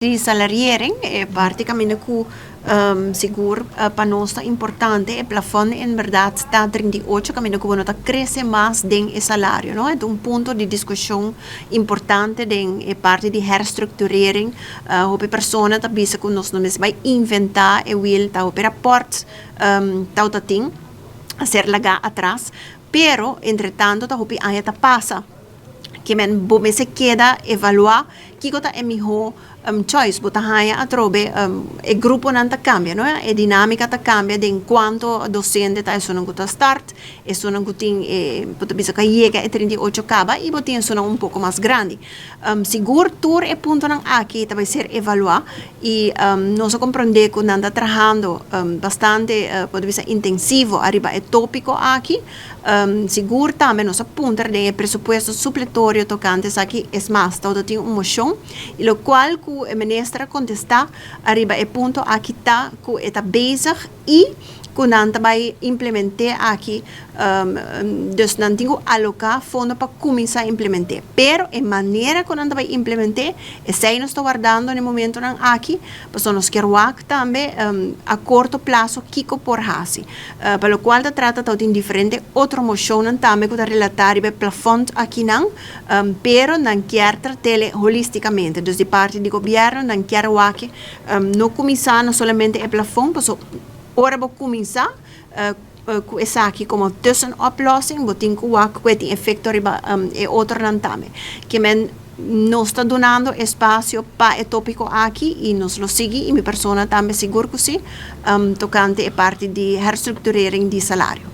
Di salariering, e parti kaminda ku sigur pa nos ta importante, e plafòn en bèrdat ta 38, kaminda ku bo no ta krese mas den e salario, no. E ta un punto di diskushon importante den e parti di herstructurering. Hopi persona ta bisa ku nos no mester bai inventá e wiel, ta hopi rapòrt tawata tin a ser lagá atras, pero entretanto ta hopi aña ta pasa. Ke men bo mester keda evaluá kiko ta e mihó choice. Bo ta haña atrobe e gruponan ta kambia, no? E dinámika ta kambia den kuanto dosente ta esunnan ku ta start, esunnan ku tin e, bo ta bisa ku a yega e 38 kaba i bo tin esunnan un poko mas grandi. Sigur tur e puntonan aki ta bai ser evaluá i nos a komprondé ku nan ta trahando bastante, bo ta bisa, intensivo ariba e tópiko aki. Sigur tambe nos a puntra den e presupuesto supletorio tokante esaki, es mas, tabata tin un moshon i lokual ku e minister a kontestá ariba e punto aki ta ku e ta bezig i ku nan ta bai implement'é aki, dus nan tin ku aloká fondo pa kuminsá implement'é. Pero e manera ku nan ta bai implement'é, esei nos ta wardando na e momentonan aki, pasobra nos kier wak tambe a korto plaso kiko por hasi. Pa lokual ta trata tabatin diferente otro moshonnan tambe ku ta relatá riba e plafònt akinan, pero nan kier trat'el holistikamente. Dus di parti di gobièrnu nan kier wak no kuminsá no solamente e plafòn, pasobra ora bo kuminsá ku esaki komo tussenoplossing bo tin ku wak ku e tin efekto riba e otronan tambe. Ke men nos ta dunando espasio pa e tópiko aki i nos lo sigui i mi persona tambe sigur ku si tokante e parti di herstructurering di salario.